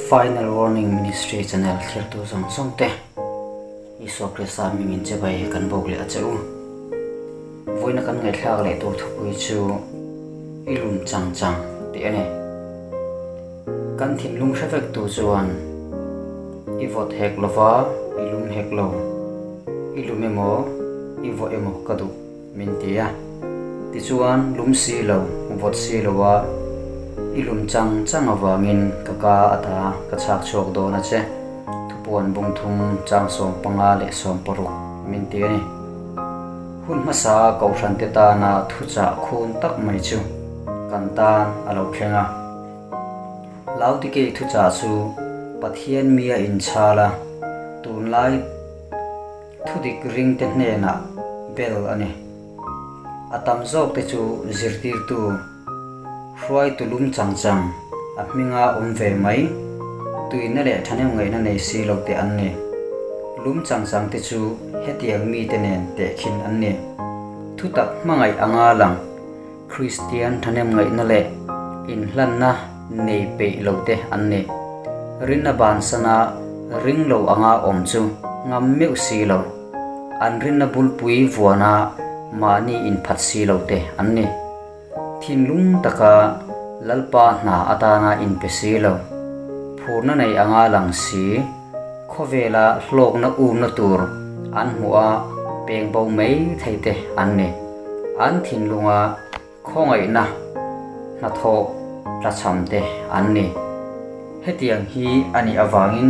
Final Warning Ministry channel thlirtu zawng zawng te Isua Krista hmingin chibai kan bawk leh a che u. Vawiina kan ngaihthlak leh tur thupui chu i lum chang chang tih a ni. Kan thinlung hre vek tu chuan i vawt hek lova i lum hek lo, i lum emaw i vawh emaw ka duh min ti a. Tichuan lum si lo, vawt si lo a i lum chang chang avangin ka ka ata ka chhak chhuak dawn a che, thupuan bungthum chang 56 min ti a ni. Hun hmasa Kohhran te tana thuchah khun tak mai chu kan tan a lo thleng a. Laodikei thuchah chu Pathian mia inchhal a, tunlai thudik ringte hnenah bel a ni. A tam zawk te chu zirtirtu hruaitu lum chang chang a hminga awm ve mai, tuina leh thahnem ngaihna nei si lo te an ni. Lum chang chang te chu hetiang mite nen tehkhin an ni. Thutak hmangaih anga lang Kristian thahnem ngaihna leh inhlanna nei peih lo te an ni. Rinna bansana ring lo anga awm chu ngam meuh si lo. An rinna bulpui vuana mahni inphat si lo te an ni. Thinlung taka Lalpa hna atana inpe si lo. Phurna nei anga lang si, khawvela hlawkna umna tur an hmuh a peng bo mai thei te an ni. An thinlunga khawngaihna hnathawh tlachham te an ni. Hetiang hi a nih avangin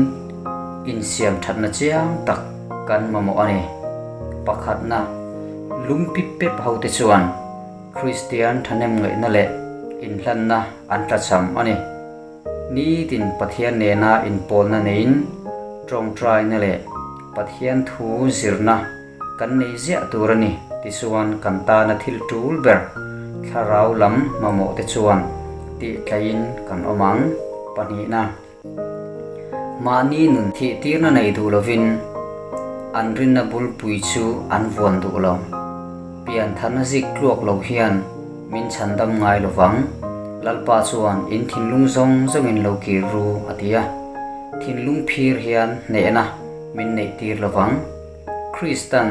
insiam thatna chiang tak kan mamawh a ni. Pakhatna, lum pip pep ho te chuan Kristian thahnem ngaihna leh inhlanna an tlachham a ni. Nitin Pathian nena inpawlna neiin tawngtaina leh Pathian thu zirna kan nei ziah tur a ni tichuan kan tana thil tul ber thlarau lam mamawh te chuan tih tlaiin kan awm ang. Pahnihna, Mahni nun thih tirna nei duh lovin an rinna bulpui chu an vuan duh lo. Piantharna zik tluak lo hian min chhandam ngai lovang. Lalpa chuan in thinlung zawng zawngin lo kir ru a ti a. Thinlung phir hian hnehna min neih tir lovang. Kristan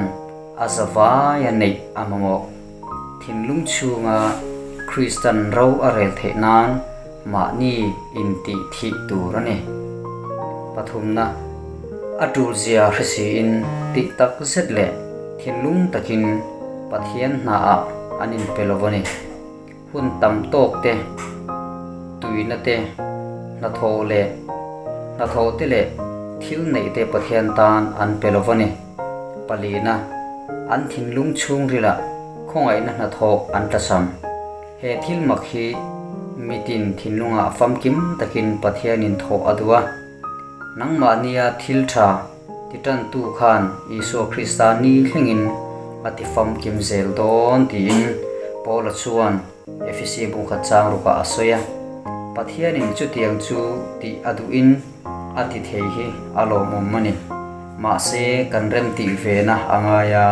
a zavaia neih a mamawh. Thinlung chhunga Kristan ro a rel theih nan mahni intih thih tur a ni. Pathumna, a tulzia hre siin tih tak zet leh thinlung takin Pathian hnaah an inpe lo a ni. Hun tam tawk te, tuina te, hnathawh leh hnathawh te leh thil neih te Pathian tan an pe lo a ni. Palina, an thinlung chhungrilah khawngaihna hnathawh an tlasam. He thil mak hi mitin thinlungah famkim takin Pathianin thawh a duh a. Nangmahnia thil tha ti tantu khan Isua Krista ni thlengin a ti famkim zel dawn tiin Paula chuan Efesi bungkhat chang rukah a sawi a. Pathianin chutiang chu tih a duhin a ti thei hi a lawmawm a ni. Mahse kan remtih vena a ngai a,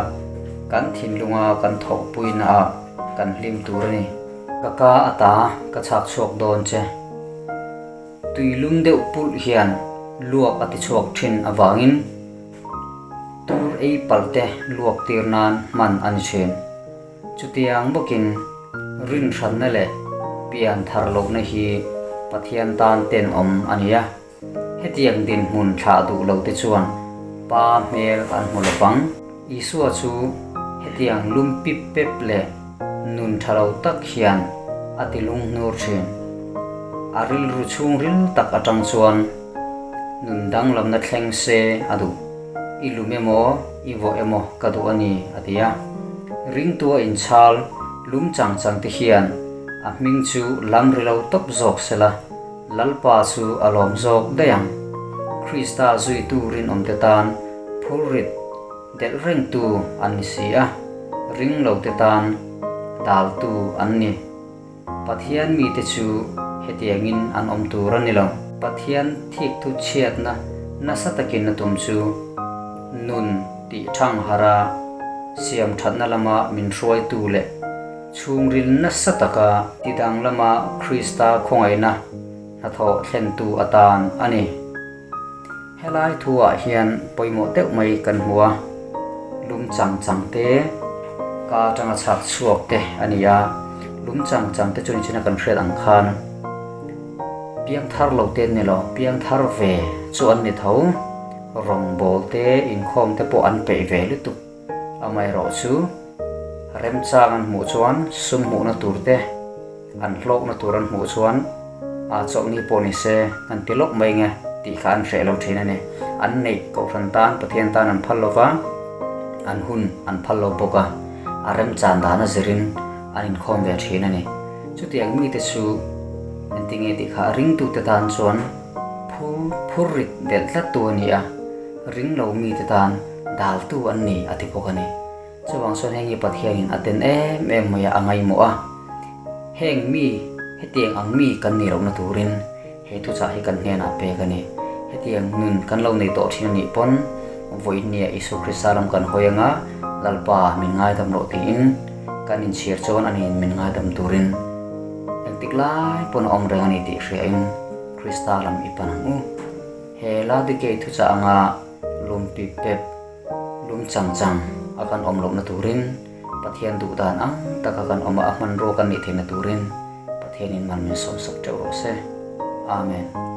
kan thinlunga kan thawhpuinaah kan hlim tur a ni. Ka ka ata ka chhak chhuak dawn che. Tui lum deuh pulh hian luak a ti chhuak thin avangin tur ei palh te luak tir nan hman a ni thin. Chutiang bawkin rinhranna leh pian thar lohna hi Pathian tan tenawm a ni a. Hetiang dinhmun thlah duh lo te chuan Pa hmel an hmu lo vang. Isua chu hetiang lum pip pep leh nun tha lo tak hian a ti lunghnur thin. A rilru chhungril tak atang chuan nun danglamna thleng se a duh. I lum emaw, i vawh emaw ka duh a ni, a ti a. Ringtua inchhal lum chang chang te hian a hming chu lam ri lo tawp zawk sela, Lalpa chu a lawm zawk daih ang. Krista zuitu rinawmte tan phurrit delh rengtu an ni si a, ring lote tan daltu an ni. Pathian mite chu hetiangin an awm tur a ni lo. Pathian thikthu chhiatna nasa takin a tum chu nun tih thang hara siam thatna lama min hruaitu leh chhungril nasa taka tidang lama Krista khawngaihna. hnathawh thlentu atan a ni. Helai thuah hian pawimawh deuh mai kan hmu a, lum chang chang te, ka atanga chhak chhuak te a ni a, lum chang chang te chu nichina kan hriat ang khan piang thar lo te an ni lo, piang thar ve chu an ni tho, rawngbawl te, inkhawm te pawh an peih ve lutuk. Amaherawh chu remchang an hmuh chuan sum hmuhna tur te, an hlawkna tur an hmuh chuan aa chawlhni pawh ni se an ti lawk mai nge tih kha an hreh lo thin a ni. An neih Kohhran tan, Pathian tan an phal lo va, an hun an phal lo bawk a, a remchan dan a zirin an inkhawm ve thin a ni. Chutiang mite chu engtinge tih kha ringtute tan chuan phur phur rit delh tlattu a ni a, ring lo mite tan Daltu an ni a ti bawk a ni. Chuvang chuan heng hi Pathianin a ten em em mai a, a ngaihmawh a. Heng mi, hetiang ang mi kan nih lohna turin he thuchah hi kan hnenah pek a ni. Hetiang nun kan lo nei tawh thin a nih pawn vawiinnia Isua Krista lam kan hawi anga Lalpa min ngaidam loh tiin kan inchhir chuan aniin min ngaidam turin engtik lai pawn a awm reng a ni tih hriain Krista lam i pan ang u. He Laodikei thuchah anga Lum pip pep, lum chang chang a kan awm lohna turin Pathian duh dan ang taka kan awm a, a hmanrua kan nih theihna turin Pathianin man min sawmsak teuh rawh se. Amen.